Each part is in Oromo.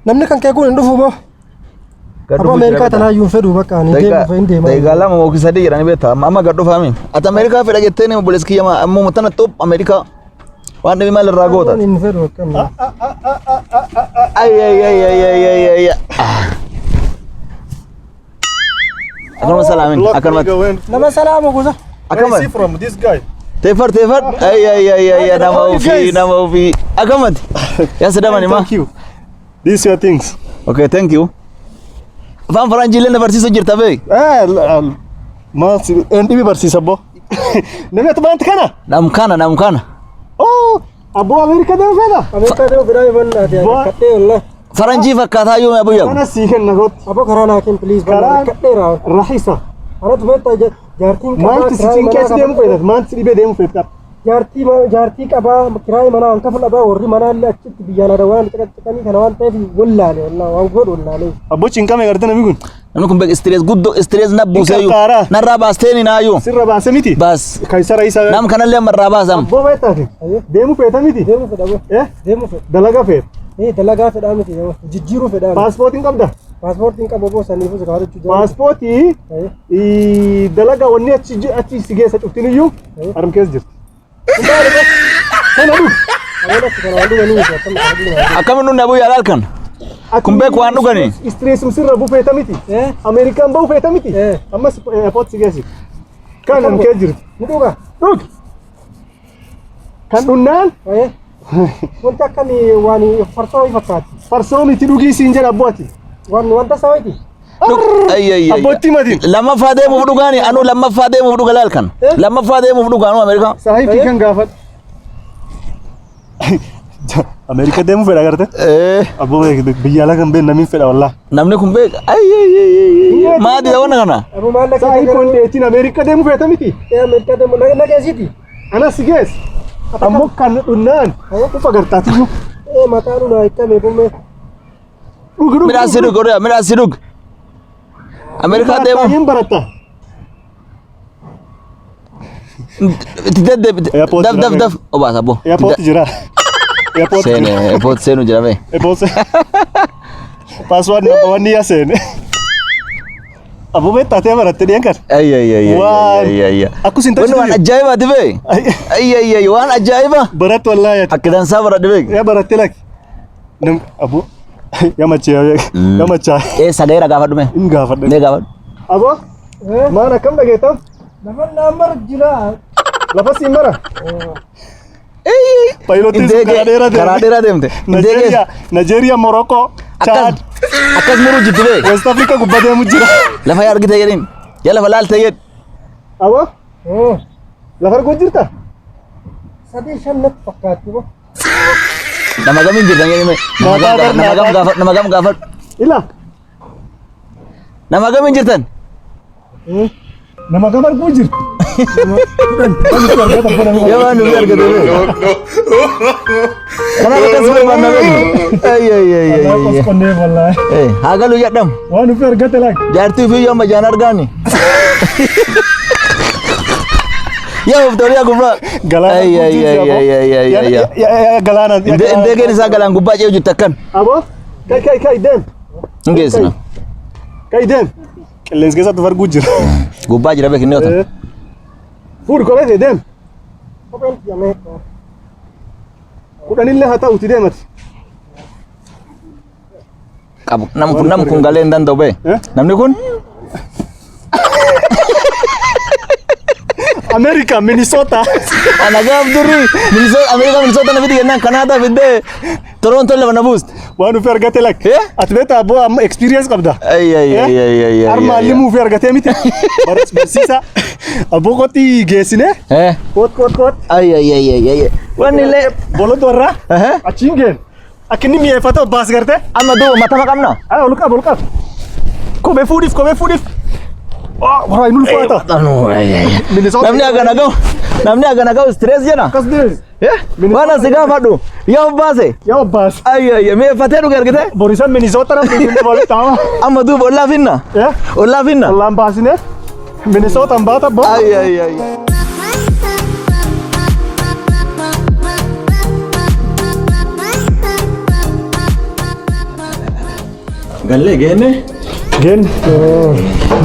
Namni kan kee kun hin dhufu moo? Gad Abbo dhufuu Ameerikaa jira tanaa iyyuu hin fedhu bakka ani deemu hin deema. Daqiiqaa 2 yookiin 3 jedhanii beektaa amma amma gad dhufaami. Ati Ameerikaa fedha jettee ni obboleessi kiyya ammoo tana xop Ameerikaa waan dhibi maal irraa goota. Hin fedhu akkam. Ay ay ay ay ay ay ay. Akkanuma salaamin akkanumatti. Nama salaamu gosa. Akkama Where is he from? This guy. teeffar teeffar ay ay ay ay ay nama ofii nama ofii akkamatti. Yaa sadamani ma. Thank you. These your things. Okay, thank you. Afaan faranjii illee na barsiisuu jirta bee. Eh, maal si een dhibi barsiisa abbo. Namni ati baanti kana? Nam kana nam kana. Oh, abbo Ameerika deemu fedha? Ameerikaa deemu fedhaa bannaati. Bu'aa- Rakkadhee wallah. Faranjii fakkaataa yoo abu yagu. Kana sii kenna gootti. Abbo karaa naa kenni please banna Karaan- rakkadheera. Rahisa. Anatu beektaa jaartiin qabaa Maalti si kiraayii cinqee manaa si deemu qabaa. fedha? Maalti si dhibee deemu fedha? Jaartii jaartii qabaa kiraayii manaa waan kafa dhabaa warri manaa illee achitti biyyaan adawaan caqacaqanii kana waan ta'eef wallaale wallah waan godhu wallaale. Abbo cinqame garte namni kun. Namni kun beek stress guddoo stress na buuseeyyuu. Qarqaaraa. Narraa baasteeni naayyuu. Sirra baase miti. Baas. Kaysara isa. Nam kanallee amma irraa baasam. Abboo beektaati. Deemu feeta miti. Deemu fedha boo. Eh? Deemu fedha. Dalaga feeta. Eh dalagaa fedhaa miti jijjiiruu fedhaa. Paaspoortiin qabda. Paaspoortiin qaba boo saniifuu si kaafachuu jira. Paaspoortii dalaga wanni achi achi si geessa cuftin iyyuu harm keessa jirti. Kana dhug. Akkamiin dhunne abu yaalaal kan. Kun beeku waan dhugani. Istireesum sirra bufeeta miti. Ameerikaan bahu feeta miti. Ammas airport si geessi. Kan harm keessa jirti. Ni dhuga. Dhug. Kan dhunnaan Wanti akkamii waan farsoo wayii fakkaati. farsoo miti dhugii siin jedha abboo ati. Waan wanta isaa wayiiti. Ay ay ay. Abbootti matiin. Lammaffaa deemuuf dhugaani anuu lammaffaa deemuuf dhuga laal kan. Lammaffaa deemuuf dhuga anuu Ameerikaa. Saahibkii kan gaafadhu. Ameerika deemuu fedha garte? Eh Abboo biyya alaa kan beeknu namiin fedha wallaa. Namni kun beek ay ay ay ay. Maadi wanna kana. Aboo maal lakki Saahib kun dheetiin Ameerika deemuu feeta miti. Ameerikaa deemu na geessiti. Anas si geesse. Ammoo kan dhunnaan ufa gartaatiyyuu. Eh mataa dhunaa hiikamee bummee. Dhugi dhugi. Midhaan si dhug odaa midhaan si dhug. Ameerikaa deemu Hin baratta. itti deddeebite Airport daf jira daf beek. daf obaasa abbo. Airport jira. Airport Seene jira. airport seenu jira bee. Airport. Password number one yaa seene. Abboo beektaa ta'e baratte dhiyeen kan. Ay ay ay ay Waan. ay ay. Akkus hin Wanni waan tajaajillu. ajaa'ibaati bee. Ay ay ay waan ajaa'iba. Barattu wallaahi ati. Akka dansaa baradhe beek. Yaa baratte laki. Nam abboo. Yaa machee yaa machaa. Eessa gaheera gaafadhu mee. Hin gaafadhe. Mee gaafadhu. Abboo. Maan akkam dhageetta? Lafa naan mara jira. Lafa siin mara. Paayilotiin sun karaa dheeraa deemte. Karaa dheeraa deemte. Nigeria, Nigeria, Morocco, Akkas Chad, akkas muruu jirti bee. West Africa gubbaa deemu jira. Lafa yaa argite jedhin. Yaa lafa laalte jedh. Aboo, lafa arguu jirta? Sadii shan natti fakkaatti boo. Nama gamiin jirtan jedhime. Nama gam gaafadhu. Nama gam gaafadhu. Nama gam gaafadhu. Ila, Nama gamiin jirtan. nama gam arguu jirta? Yaa waan nuti argate bee. Kanaaf akkas barbaanna beeknu. Ay ay ay ay ay. Qonnee wallaahi. Eh, haa galu jedhamu. Waan nufi argate laak. Jaartii ofii yoo amma jaan argaani. Yaa Victoria gubbaa. Galaana Ay ay ay ay ay ay ay ay. Galaana. Indeegeen isaa galaan gubbaa ce'u jirti akkan. Aboo, kai kai kai deem. Hin geessina. Kai deem. Qilleensi keessatti of arguu jira. Gubbaa jira beekinni yoo Fuudhi kophee kee deem. Kopheen kiyya Kudhanillee haa ta'uti deemati. Qabu. Nam kun nam kun galee hin danda'u bee. Eh? Namni kun America, Minnesota. Ana gaaf durri Minnesota Ameerikaa Minnesota na fidi jennaan Kanaadaa fiddee Toronto lafa na buuste. Waan nufi argate lak. Eh? Ati beektaa abboo amma experience qabda. Ay ay ay ay ay ay. Armaan limuu fi argatee miti. Barsiisa. Abboo kotti geessine. Eh. Koot koot koot. Ay ay ay ay ay. Wanni illee. Bolota warraa. Eh. Achiin geen. Akka inni mi'eeffate obbaas garte. Amma duuba matama qabna. Ay ol qab ol qab. Kophee fuudhiif kophee fuudhiif. Waraa inni ulfaata. Minnesota. Namni hagana ga'u namni hagana ga'u stress jedha. Akkas dees. Eh? Waan asi gaafadhu yaa obbaase. Yaa obbaas. Ay ay mi'eeffatee dhuge argite. Borisan Minnesota namni inni walitti haama. Amma duuba ollaa finna. Eh? Ollaa finna. Ollaan baasine. Minnesota baata boo. Ay ay ay. Gallee geenne. Geenne.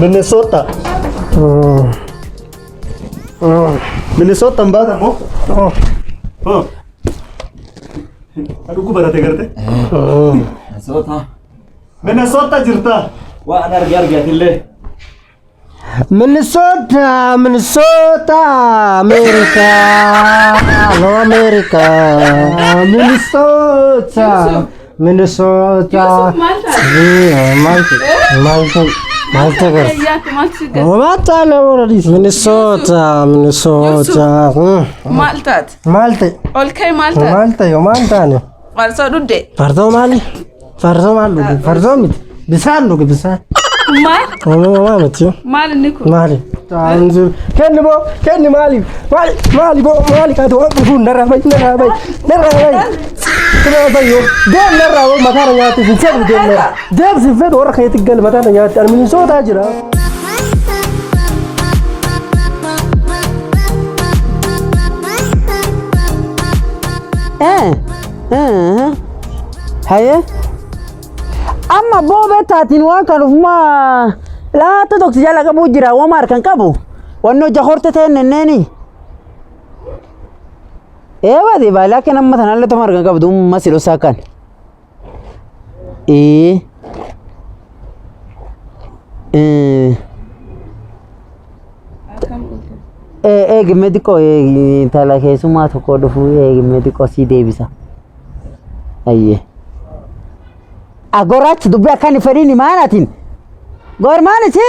Minnesota. Minnesota hin baatan moo? Oh. Dhuguu barate garte. Minnesota. Minnesota jirta. Waan arge argatillee. Minnesota, Minnesota, America, no America, Minnesota, Minnesota. Yusuf maal taate? Maaltu, maaltu, maaltu gara? Yaatu maaltu si gad? Maal taane Minnesota, Minnesota. Maal taate? Maal ta'e? Ol ka'e maal taate? Maal ta'e? Maal taane? Farsoo dhugde. Farsoo maali? Farsoo maal dhuge? Farsoo miti. Bisaan dhuge bisaan. Maal? Uumamaa miti. Maal inni kun? Maali? Kenni boo, kenni maali? Maali, maali boo, maali kaatu waan dhufuun narraa bayi, narraa bayi, narraa bayi. Narraa bayi yoo deem narraa boo mataa na nyaatti hin fedhu deem narraa. Deem si fedhu warra keetti gal mataa na nyaatti ani Minisootaa jira. Haye. Amma boobee taatiin waan kan ufumaa laata tokko jala qabu jira waan harkan qabu. Wanni hojja horte ta'e nenneeni. Eewa de baala kan amma tanallee tuma harkan qabdu umma si dhosaa kan. Ee. Ee. Eegime xiqqoo intala keessummaa tokko dhufu eegime xiqqoo sii deebisa. Ayyee. Agorachi dubbii akkan hin fedhiin maanatiin. Gormaan isi.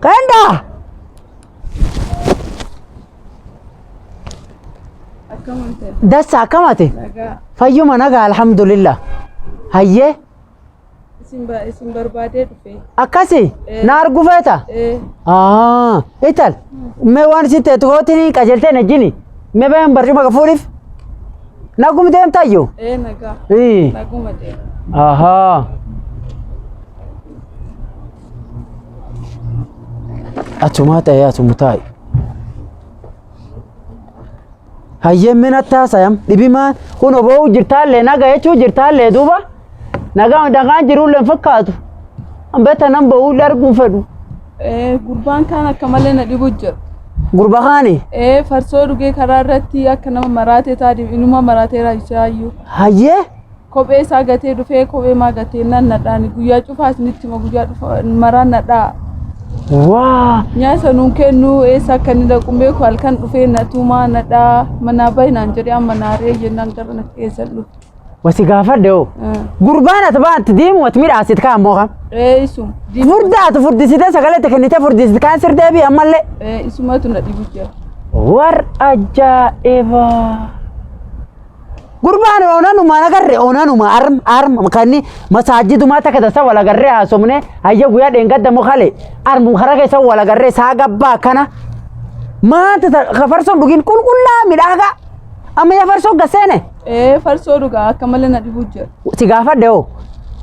Kanda. Akkam olte? Dassa akkamate? Nagaa. Fayyuma nagaa alhamdulillah. Hayyee. Isin barbaadee dhufe. Akkasi na argu feeta? Ee. Ah, ital. Mee waan isin teetu kootiin qajeeltee na jini. Mee bayan barcuma fuudhiif. Nagum deemtayyoo? Ee nagaa. Ii. Naguma deema. Ahaa. Achumaa ta'ee achumu taa'i. Hayyee mina taasayam dhibimaan kun oboo jirtaallee naga jechuu jirtaallee duuba nagaa dagaan jirullee hin fakkaatu. Ambeta nan ba'uu arguun fedhu. Ee gurbaan kaan akka malee na dhibu jira. Gurba kaani Ee farsoo dhugee karaa irratti akka nama maraatee taa'e inuma maraateera isaayyuu. Hayyee. Kophee isaa gatee dhufee kophee maa gatee nan nadhaani guyyaa cufaa isinitti hima guyyaa dhufa maraan nadhaa. Waa. Nyaata nuun kennu eessa akka inni dhaqu hin beeku halkan dhufee na tumaa nadhaa manaa bahi naan jedhee amma naaree jennaan gara na keessan dhufe. Wasi gaafadhe hoo. Gurbaan ati baatti deemu ati midhaasit kaan moo kam? Ee isuma. Furdaatu furdisitee sagalee itti kennitee furdisite kaan sir deebi'e ammallee. Ee isumatu na dhibu jira. War ajaa'iba! Gurbaan onanuma agarre onanuma arm arm kanni masaajidumaa takka tasa wal agarree haasofne hayya guyyaa dheengadda mukale armu karaa keessa wal agarree saa gabbaa akkana maanta farsoon dhugin qulqullaa midhaagaa amma yaa farsoo gaseene. Ee farsoo dhugaa akka malee na dhibu jira. Si gaafadhe hoo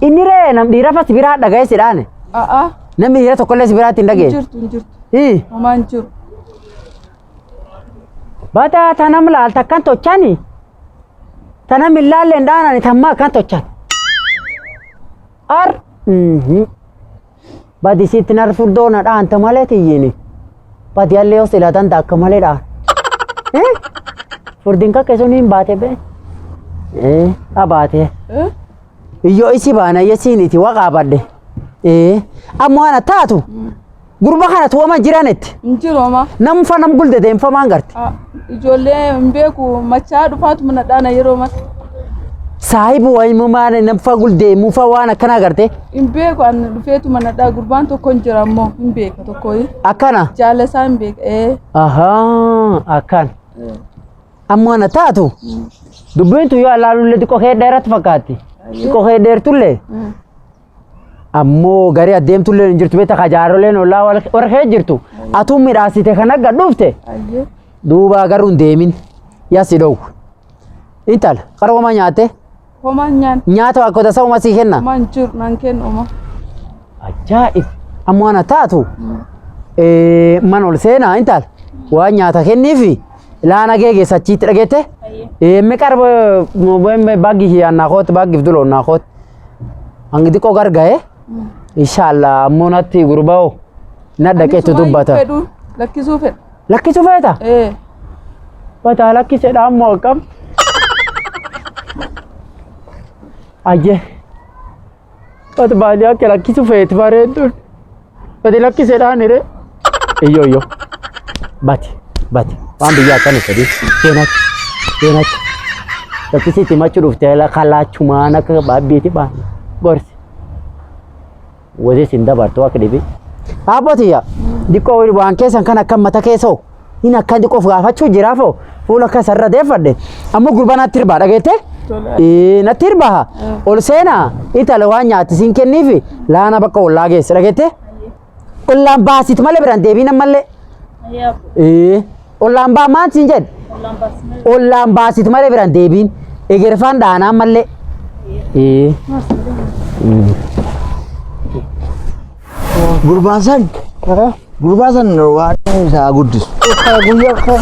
inni ree nam dhiira fa si biraa dhaga'ee si dhaane A'a namni dhiira tokkollee si biraatti hin hin dhageenye. jirtu hin jirtu. Ii. Homaa hin jiru. Badaa tanam laalta akkan tochani. Tanam hin laalle hin dhaanani tamma akkan tochan. Ar. Badi sitti nar furdoo na dhaanta malee tiyyiini. Badi allee yoo sila danda akka malee dhaan. Eh? Furdin kakke sun hin baate be. Eh, abaate. Eh? Iyyoo isi baana yesiiniti waqaabadhe. Eh, ammoo ana taatu. Gurba kana tuwama jiranetti. Hin jiru homaa. Nam fa nam gulde deemfamaan garte. Ah, Ijoollee hin beeku machaa dhufaatuma na dhaana yeroo mara. Saahibu wayimumaan nam fa gulde mufa waan akkana garte. Hin beeku ani dhufeetuma na dhaa gurbaan tokko hin jira ammoo hin beeka tokko. Akkana. Jaala isaa hin beeka. Ee. Ahaa akkan. Ammoo ana taatu. Dubbiin tu yoo allaalullee xiqqoo kee dheeratti fakkaatti. Xiqqoo kee dheertullee. Ammoo garii adeemtullee hin jirtu beektaa kajaaroleen ollaa warra kee jirtu. Atuu midhaasite kan akka dhufte. Ayyee. Duuba garuu hin deemin. Yaa si dhowwu. Intala qaroomaa nyaatte. Homaa hin nyaanne. Nyaata akka tasaa uumaa sii kenna. Homaa hin jiru naan kennu homaa. Ajaa'ib! Ammoo ana taatu mana ol seenaa intala waan nyaata kenniifi laana geegeessa achiitti dhageette. Mee qarba baagii hiyyaan naa kooti baaggiif duloon naa kooti. Hangi xiqqoo garga'e. Inshallah ammoo natti gurbaa na dhaqeetu dubbata. Fedhu lakkisuu fedha. Lakkisuu feeta? Ee. Bataa lakkisedha ammoo akkam? Ayyee. Bati baadiyyaa akka lakkisu feeti bareedduun. Bati lakkisedhaan hiree. Iyyoo iyyoo. Bati bati waan biyya akkana fedhi. Seenachi seenachi. Lakkisitti himachuu dhuftee kalaachumaan akka baabbiiti baan gorsi. Wazii sin dabartu akka dhibi. Abbootiya diqqoo waan keessan kan akka mata keessoo hin akkan diqqoof gaafachuu jiraafoo fuula akka sarara deeffadhe ammoo gurbaa natti hirbaa dhageette? Ee natti hirbaa ol seenaa intala waan nyaatti siin kenniifi laana bakka ollaa geesse dhageette? Ollaan baasit malee biraan deebiin ammallee. Ee ollaan baa maan siin jedhe? Ollaan baasit malee biraan deebiin egerfaan dhaanaa ammallee. Ee. Gurbaan san gurbaan san waan isaa guddisu. Guyyaa kan